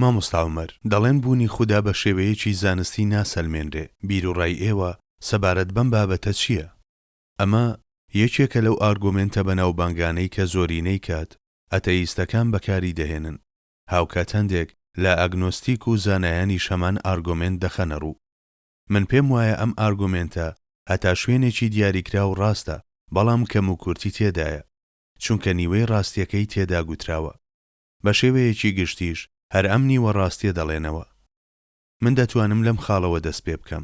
مامۆستا عومەر، دەڵێن بوونی خودا بە شێوەیەکی زانستی ناسەلمێنرێ، بیروڕای ئێوە سەبارەت بەم بابەتە چییە؟ ئەمە یەکێکە لەو ئارگۆمێنتە بەناوبانگانەی کە زۆرینەی کات ئەتەیستەکان بەکاری دەهێنن، هاوکات هەندێک لە ئەگنۆستیک و زانایانیش هەمان ئارگۆمێنت دەخەنە ڕوو. من پێم وایە ئەم ئارگۆمێنتە هەتا شوێنێکی دیاریکراو ڕاستە، بەڵام کەموکورتی تێدایە، چونکە نیوەی ڕاستیەکەی تێدا گوتراوە. بە شێوەیەکی گشتیش هەر ئەم نیوە ڕاستیە دەڵێنەوە. من دەتوانم لەم خاڵەوە دەست پێ بکەم.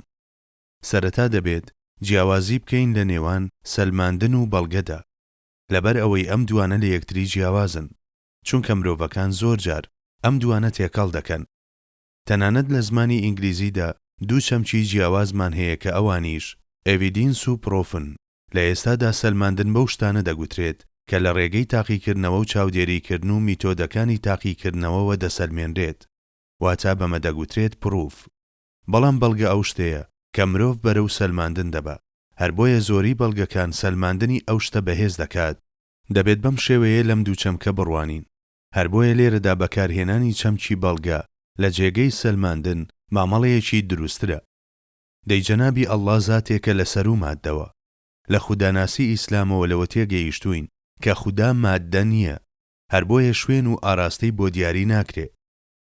سەرەتا دەبێت جیاوازی بکەین لە نێوان سەلماندن و بەڵگەدا. لەبەر ئەوەی ئەم دوانە لە یەکتری جیاوازن. چونکە مرۆڤەکان زۆر جار ئەم دوانە تێکەڵ دەکەن. تەنانەت لە زمانی ئینگلیزیدا دوو چەمکی جیاوازمان هەیە کە ئەوانیش، Evidence و Proof ن. لە ئێستادا سەلماندن بەو شتانە دەگوترێت کە لە ڕێگەی تاقیکردنەوە و چاودێریکردن و میتۆدەکانی تاقیکردنەوەوە دەسەلمێنرێت، واتە بەمە دەگوترێت Proof. بەڵام بەڵگە ئەو شتەیە کە مرۆڤ بەرەو سەلماندن دەبا، هەر بۆیە زۆری بەڵگەکان سەلماندنی ئەو شتە بەهێز دەکات. دەبێت بەم شێوەیە لەم دوو چەمکە بڕوانین. هەر بۆیە لێرەدا بەکارهێنانی چەمکی بەڵگە لە جێگەی سەلماندن مامەڵەیەکی دروستترە. دەی جەنابی ئەڵڵا زاتێکە لە سەروو ماددەوە. لە خوداناسی ئیسلامەوە لەوە تێگەیشتووین کە خودا ماددە نییە، هەر بۆیە شوێن و ئاراستەی بۆ دیاری ناکرێ.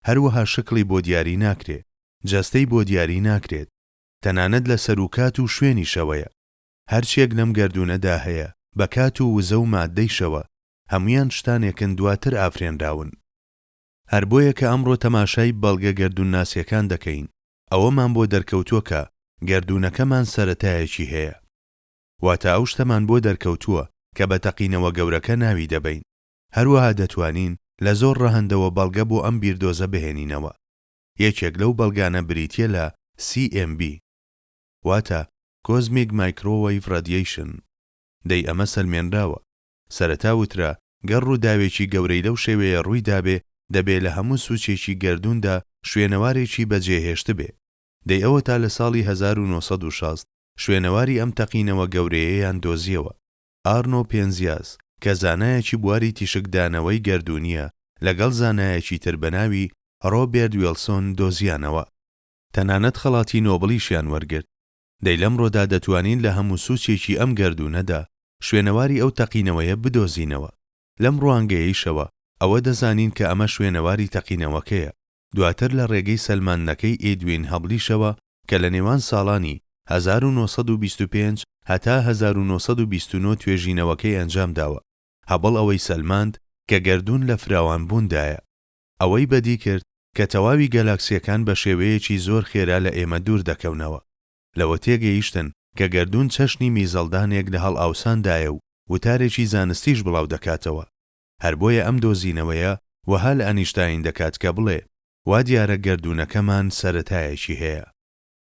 هەروەها شکڵی بۆ دیاری ناکرێ، جەستەی بۆ دیاری ناکرێت، تەنانەت لە سەروو کات و شوێنیشەوەیە. هەرچیەک لەم گەردوونەدا هەیە بە کات و وزە و ماددەیشەوە، هەموویان شتانێکن دواتر ئافرێنراون. هەر بۆیە کە ئەمڕۆ تەماشای بەڵگە گەردوونناسیەکان دەکەین، ئەوەمان بۆ دەرکەوتووە کە گەردوونەکەمان سەرەتایەکی هەیە. واتە ئەو شتەمان بۆ دەرکەوتووە کە بە تەقینەوە گەورەکە ناوی دەبەین. هەروەها دەتوانین لە زۆر ڕەهەندەوە بەڵگە بۆ ئەم بیردۆزە بهێنینەوە. یەکێک لەو بەڵگانە بریتییە لە CMB. واتە Cosmic Microwave Radiation. دەی ئەمە سەلمێنراوە. سەرەتا وترا گەر ڕووداوێکی گەورەی لەو شێوەیە ڕووی دابێ دەبێ لە هەموو سوچێکی گەردووندا شوێنەوارێکی بە جێ هێشتبێ. دەی ئەوەتا لە ساڵی 1960 شوێنەواری ئەم تەقینەوە گەورەیەیان دۆزیەوە. ئارنۆ پێنزیاس کە زانایەکی بواری تیشکدانەوەی گەردوونییە لەگەڵ زانایەکی تر بە ناوی ڕۆبێرت وێڵسۆن دۆزیانەوە. تەنانەت خەڵاتی نۆبڵیشیان وەرگرت. دەی لەمڕۆدا دەتوانین لە هەموو سوچێکی ئەم گەردوونەدا شوێنەواری ئەو تەقینەوەیە بدۆزینەوە. لەم ڕوانگەیەیشەوە ئەوە دەزانین کە ئەمە شوێنەواری تەقینەوەکەیە. دواتر لە ڕێگەی سەلماندنەکەی ئێدوین هەبڵیشەوە کە لە نێوان ساڵانی 1925 هەتا 1929 توێژینەوەکەی ئەنجام داوە، هەبڵ ئەوەی سەلماند کە گەردوون لە فراوانبووندایە. ئەوەی بەدی کرد کە تەواوی گەلاکسییەکان بە شێوەیەکی زۆر خێرا لە ئێمە دوور دەکەونەوە. لەوە تێگەیشتن کە گەردوون چەشنی میزەڵدانێک لە هەڵئاوساندایە و وتارێکی زانستیش بڵاو دەکاتەوە. هەر بۆیە ئەم دۆزینەوەیە وەها لە ئەنیشتاین دەکات کە بڵێ وا دیارە گەردوونەکەمان سەرەتایەکی هەیە.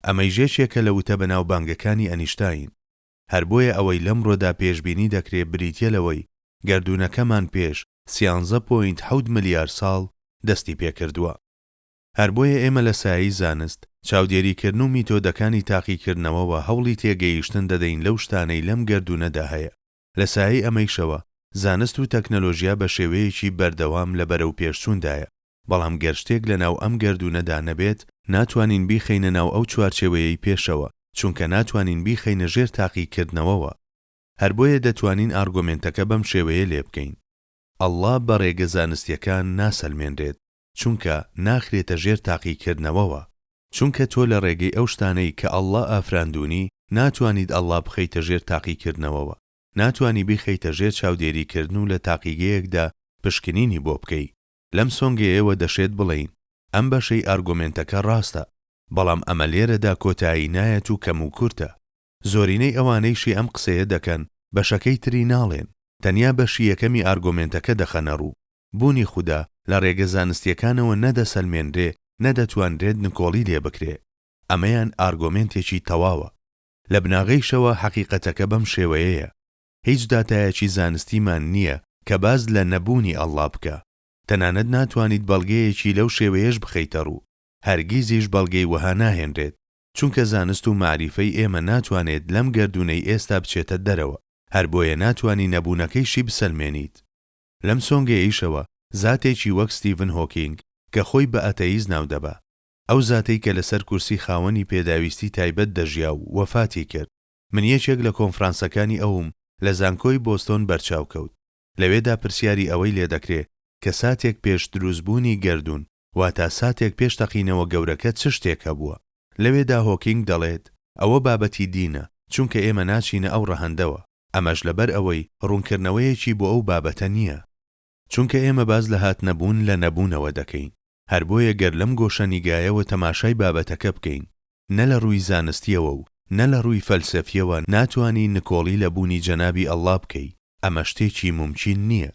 ئەمەیش یەکێکە لە وتە بەناوبانگەکانی ئەنیشتاین. هەر بۆیە ئەوەی لەمڕۆدا پێشبینی دەکرێ بریتیە لەوەی گەردوونەکەمان پێش سیانزە point حەوت ملیار ساڵ دەستی پێکردووە. هەر بۆیە ئێمە لە سایەی زانست، چاودێریکردن و میتۆدەکانی تاقیکردنەوەوە هەوڵی تێگەیشتن دەدەین لەو شتانەی لەم گەردوونەدا هەیە. لە سایەی ئەمەیشەوە زانست و تەکنەلۆژیا بە شێوەیەکی بەردەوام لە بەرەوپێشچووندایە. بەڵام گەر شتێک لە ناو ئەم گەردوونەدا نەبێت، ناتوانین بیخەینە ناو ئەو چوارچێوەیەی پێشەوە، چونکە ناتوانین بیخەینە ژێر تاقیکردنەوەوە. هەر بۆیە دەتوانین ئارگۆمێنتەکە بەم شێوەیە لێ بکەین، ئەڵڵا بە ڕێگە زانستییەکان ناسەلمێنرێت، چونکە ناخرێتە ژێر تاقیکردنەوەوە. چونکە تۆ لە ڕێگەی ئەو شتانەی کە ئەڵڵا ئافراندوونی ناتوانیت ئەڵڵا بخەیتە ژێر تاقیکردنەوەوە، ناتوانی بیخەیتە ژێر چاودێریکردن و لە تاقیگەیەکدا پشکنینی بۆ بکەی. لەم سۆنگەیەوە دەشێت بڵێین ئەم بەشەی ئارگۆمێنتەکە ڕاستە، بەڵام ئەمە لێرەدا کۆتایی نایەت و کەموکورتە. زۆرینەی ئەوانەیشی ئەم قسەیە دەکەن بەشەکەی تری ناڵێن، تەنیا بەشی یەکەمی ئارگۆمێنتەکە دەخەنە ڕوو. بوونی خودا لە ڕێگە زانستییەکانەوە نە دەسەلمێنرێ نە دەتوانرێت نکۆڵی لێ بکرێ. ئەمەیان ئارگۆمێنتێکی تەواوە. لە بناغەیشەوە حەقیقەتەکە بەم شێوەیەیە. هیچ داتایەکی زانستیمان نییە کە باس لە نەبوونی ئەڵڵا بکا. تەنانەت ناتوانیت بەڵگەیەکی لەو شێوەیەش بخەیتە ڕوو. هەرگیزیش بەڵگەی وەها ناهێنرێت. چونکە زانست و مەعریفەی ئێمە ناتوانێت لەم گەردوونەی ئێستا بچێتە دەرەوە. هەر بۆیە ناتوانی نەبوونەکەیشی بسەلمێنیت. لەم سۆنگەیەیشەوە زاتێکی وەک ستیڤن هۆکینگ. کە خۆی بە ئەتەیست ناو دەبا. ئەو زاتەی کە لەسەر کورسی خاوەنی پێداویستی تایبەت دەژیا و وەفاتی کرد. من یەکێک لە کۆنفرانسەکانی ئەوم لە زانکۆی بۆستۆن بەرچاو کەوت. لەوێدا پرسیاری ئەوەی لێدەکرێ کە ساتێک پێش دروستبوونی گەردوون، واتا ساتێک پێش تەقینەوە گەورەکە چ شتێک هەبووە؟ لەوێدا هۆکینگ دەڵێت، ئەوە بابەتی دینە، چونکە ئێمە ناچینە ئەو ڕەهەندەوە. ئەمەش لەبەر ئەوەی ڕوونکردنەوەیەکی بۆ ئەو بابەتە نییە. چونکە ئێمە باس لە هاتنەبوون لە نەبوونەوە دەکەین. هەر بۆیە گەر لەم گۆشەنیگایەوە تەماشای بابەتەکە بکەین، نە لە ڕووی زانستییەوە و نە لە ڕووی فەلسەفییەوە ناتوانی نکۆڵی لە بوونی جەنابی ئەڵڵا بکەی، ئەمە شتێکی مومکین نییە.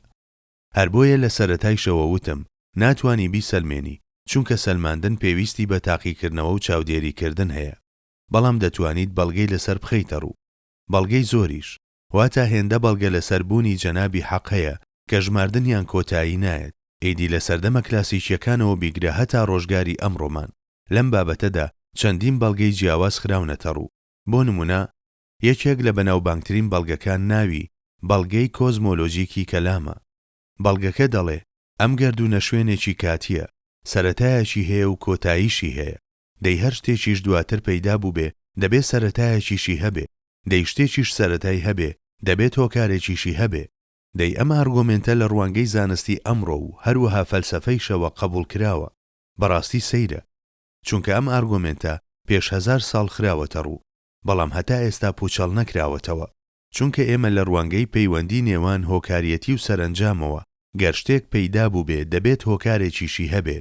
هەر بۆیە لە سەرەتایشەوە وتم ناتوانی بیسەلمێنی، چونکە سەلماندن پێویستی بە تاقیکردنەوە و چاودێریکردن هەیە. بەڵام دەتوانیت بەڵگەی لەسەر بخەیتە ڕوو. بەڵگەی زۆریش. واتا هێندە بەڵگە لەسەر بوونی جەنابی حەق هەیە کە ژماردنیان کۆتایی نایەت. ئیدی لە سەردەمە کلاسیکییەکانەوە بیگرە هەتا ڕۆژگاری ئەمڕۆمان، لەم بابەتەدا چەندین بەڵگەی جیاواز خراونەتە ڕوو. بۆ نموونە یەکێک لە بەناوبانگترین بەڵگەکان ناوی بەڵگەی کۆزمۆلۆجیکی کەلامە. بەڵگەکە دەڵێ ئەم گەردوونە شوێنێکی کاتییە، سەرەتایەکی هەیە و کۆتاییشی هەیە. دەی هەر شتێکیش دواتر پەیدا بووبێ دەبێ سەرەتایەکیشی هەبێ، دەی شتێکیش سەرەتای هەبێ دەبێت هۆکارێکیشی هەبێ. دەی ئەم ئارگۆمێنتە لە ڕوانگەی زانستی ئەمڕۆ و هەروەها فەلسەفەیشەوە قەبووڵکراوە. بەڕاستی سەیرە. چونکە ئەم ئارگۆمێنتە پێش هەزار ساڵ خراوەتە ڕوو، بەڵام هەتا ئێستا پووچەڵ نەکراوەتەوە. چونکە ئێمە لە ڕوانگەی پەیوەندی نێوان هۆکاریەتی و سەرەنجامەوە، گەر شتێک پەیدا بووبێ دەبێت هۆکارێکیشی هەبێ.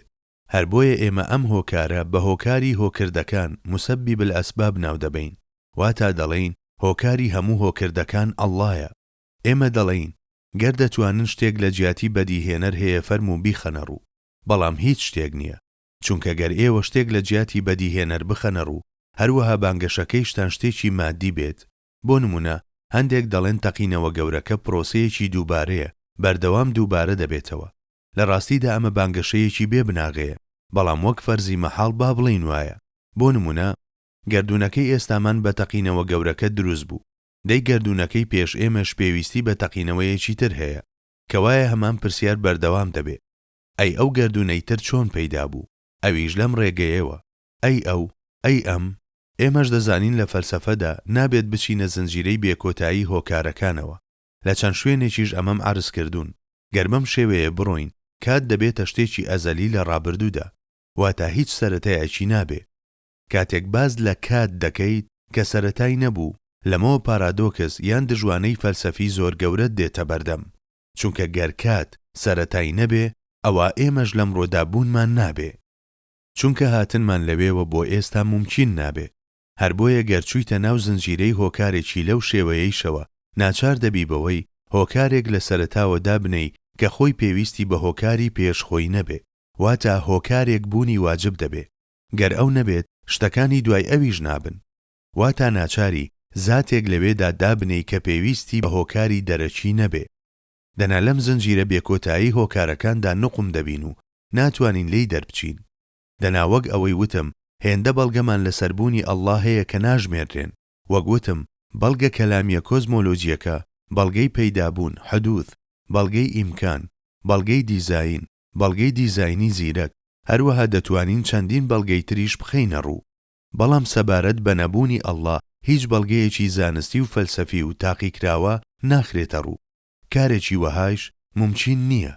هەر بۆیە ئێمە ئەم هۆکارە بە هۆکاری هۆکردەکان، مسبب الاسباب، ناو دەبەین. واتا دەڵێین هۆکاری هەموو هۆکردەکان ئەڵڵایە. ئێمە دەڵێین گەر دەتوانن شتێک لە جیاتی بەدیهێنەر هەیە فەرموو بیخەنە ڕوو. بەڵام هیچ شتێک نییە. چونکە گەر ئێوە شتێک لە جیاتی بەدیهێنەر بخەنە ڕوو، هەروەها بانگەشەکەیشتان شتێکی مادی بێت، بۆ نموونە هەندێک دەڵێن تەقینەوە گەورەکە پرۆسەیەکی دووبارەیە، بەردەوام دووبارە دەبێتەوە. لە ڕاستیدا ئەمە بانگەشەیەکی بێ بناغەیە، بەڵام وەک فەرزی مەحاڵ با بڵێین وایە. بۆ نموونە گەردوونەکەی ئێستامان بە تەقینەوە گەورەکە دروست بوو، دەی گەردوونەکەی پێش ئێمەش پێویستی بە تەقینەوەیەکی تر هەیە. کەوایە هەمان پرسیار بەردەوام دەبێ. ئەی ئەو گەردوونەی تر چۆن پەیدا بوو؟ ئەویش لەم ڕێگەیەوە. ئەی ئەو؟ ئەی ئەم؟ ئێمەش دەزانین لە فەلسەفەدا نابێت بچینە زنجیرەی بێکۆتایی هۆکارەکانەوە. لە چەند شوێنێکیش ئەمەم عەرز کردوون. گەر بەم شێوەیە بڕۆین، کات دەبێتە شتێکی ئەزەلی لە ڕابردوودا. واتا هیچ سەرەتایەکی نابێ. کاتێک باس لە کات دەکەیت کە سەرەتای نەبوو، لەمەوە پارادۆکس یان دژوانەی فەلسەفی زۆر گەورەت دێتە بەردەم. چونکە گەر کات سەرەتای نەبێ، ئەوا ئێمەش لەمڕۆدا بوونمان نابێ. چونکە هاتنمان لەوێوە بۆ ئێستا مومکین نابێ. هەر بۆیە گەر چوویتە ناو زنجیرەی هۆکارێکی لەو شێوەیەیشەوە، ناچار دەبی بەوەی هۆکارێک لە سەرەتاوە دابنێی کە خۆی پێویستی بە هۆکاری پێش خۆی نەبێ. واتا هۆکارێک بوونی واجب دەبێ. گەر ئەو نەبێت، شتەکانی دوای ئەویش نابن. واتا ناچاری زاتێک لەوێدا دابنێی کە پێویستی بە هۆکاری دەرەکی نەبێ. دەنا لەم زنجیرە بێکۆتایی هۆکارەکاندا نوقم دەبین و ناتوانین لێی دەربچین. دەنا وەک ئەوەی وتم هێندە بەڵگەمان لەسەر بوونی ئەڵڵا هەیە کە ناژمێررێن. وەک وتم بەڵگە کەلامیە کۆزمۆلۆجیەکە، بەڵگەی پەیدابوون، حدوث، بەڵگەی ئیمکان، بەڵگەی دیزاین، بەڵگەی دیزاینی زیرەک، هەروەها دەتوانین چەندین بەڵگەی تریش بخەینە ڕوو. بەڵام سەبارەت بە نەبوونی اللە هیچ بەڵگەیەکی زانستی و فەلسەفی و تاقیکراوە ناخرێتە ڕوو. کارێکی وەهایش مومکین نییە.